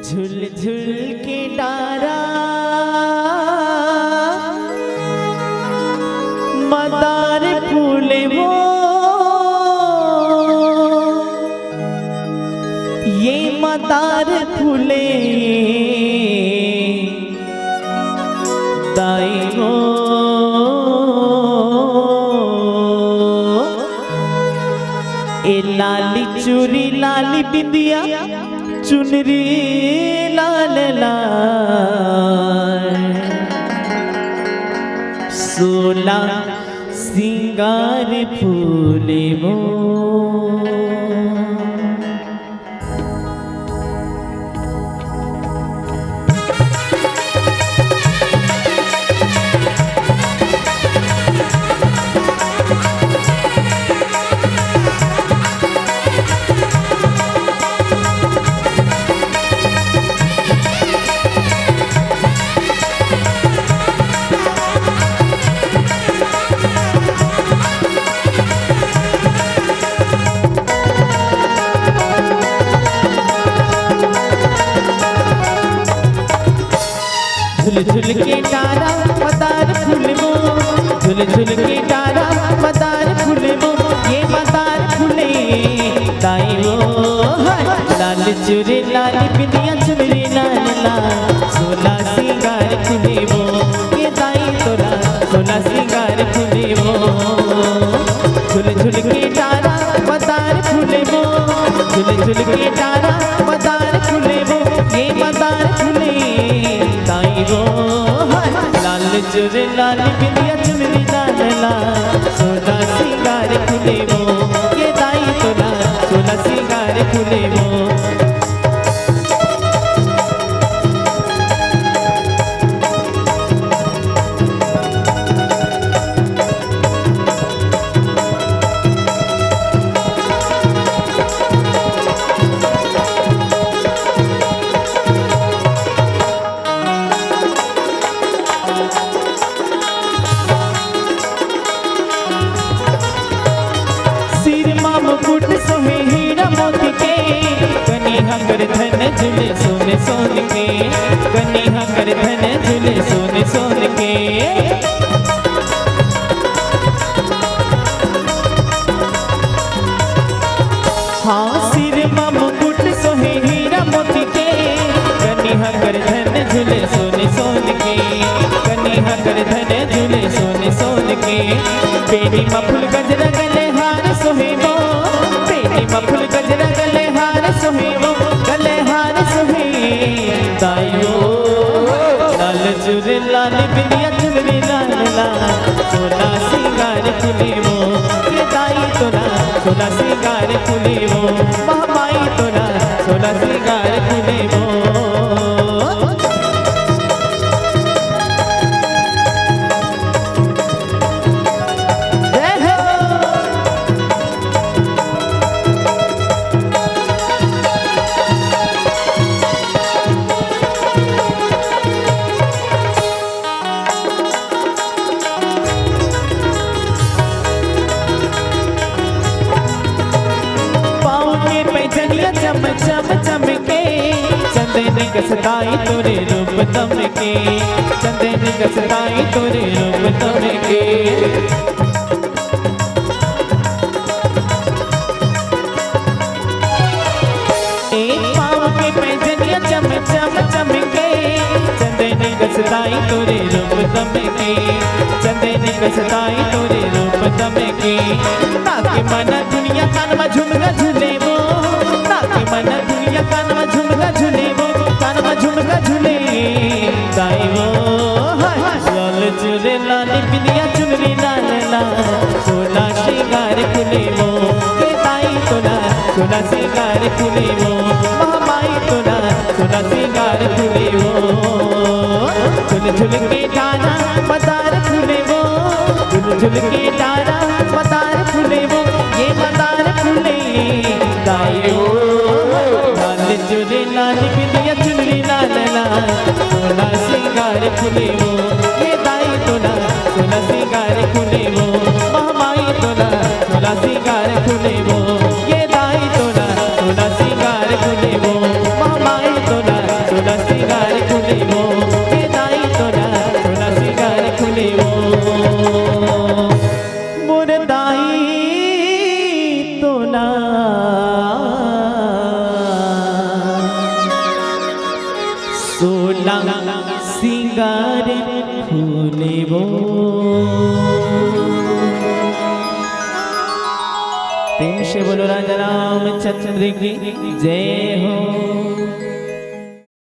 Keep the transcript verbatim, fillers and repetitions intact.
झुलझुल के डारा मदार फूले वो, ये मदार फूले दाई वो। ए लाली चूरी लाली बिंदिया चुनरी लाल लाल, सोला सिंगार फूले वो। झुलझुल के डारा मदार फूले वो, झुलझुल के डारा मदार फूले वो, ये मदार फूले दाई वो। हाय, लाल चूरी लाल बिंदिया चुनरी लाल लाल, सोला सिंगार फूले वो, ये दाई तोला सोला सिंगार फूले वो। झुलझुल के डारा मदार फूले वो, झुलझुल के डारा मदार फूले वो, ये मदार फूले दाई वो। हाय, लाल चूरी लाल बिंदिया चुनरी लाल लाल, सोला सिंगार फूले वो, ये दाई तोला सोला सिंगार फूले वो। सिर मा मुकुट सोहे हीरा मोती के, कनिहा कर धन झुले सोने सोन के, कनिहा कर धन झुले सोने सोन के। हाँ, सिर मा मुकुट सोहे हीरा मोती के, कनिहा कर धन झुले सोने सोन के, कनिहा कर धन झुले सोने सोन के। बेनी मा फूल गजरा गले हार सोहे वो, बेनी मा फूल गजरा गले हार सोहे वो, गले हार सोहे दाई वो। लाल चूरी लाल बिंदिया चुनरी लाल लाल, सोला सिंगार फूले वो, ये दाई तोला सोला सिंगार फूले वो, महामाई तोला सोला सिंगार फूले वो। जय हो। पाँव के पैजनिया चम चम चमके, चंदन कस दाई तोरे रूप दमके, चंदन कस दाई तोरे रूप दमके। ए पाँव के पैजनिया चम चम चमके, चंदन कस दाई तोरे रूप दमके, चंदन कस दाई तोरे रूप दमके। ताके मन दुनिया कान मा झुमका झुले वो, ताके मन दुनिया कान मा झुमका झुले वो, कान मा झुमका झुले दाई वो। हाय, लाल चूरी लाल बिंदिया चुनरी लाल लाल, सोला सिंगार फूले वो, ये दाई तोला सोला सिंगार फूले वो, महामाई तोला सोला सिंगार फूले वो। झुलझुल के डारा मदार फूले वो, झुलझुल के डारा मदार फूले वो, ये मदार फूले दाई वो। लाल चूरी लाल बिंदिया चुनरी लाल लाल, सोला सिंगार फूले वो, ये दाई तोला सोला सिंगार फूले वो, महामाई तोला सोला सिंगार फूले वो, ये दाई तोला सोला सिंगार फूले वो, महामाई तोला लेबो। प्रेम से बोलो राजा रामचंद्र की जय हो।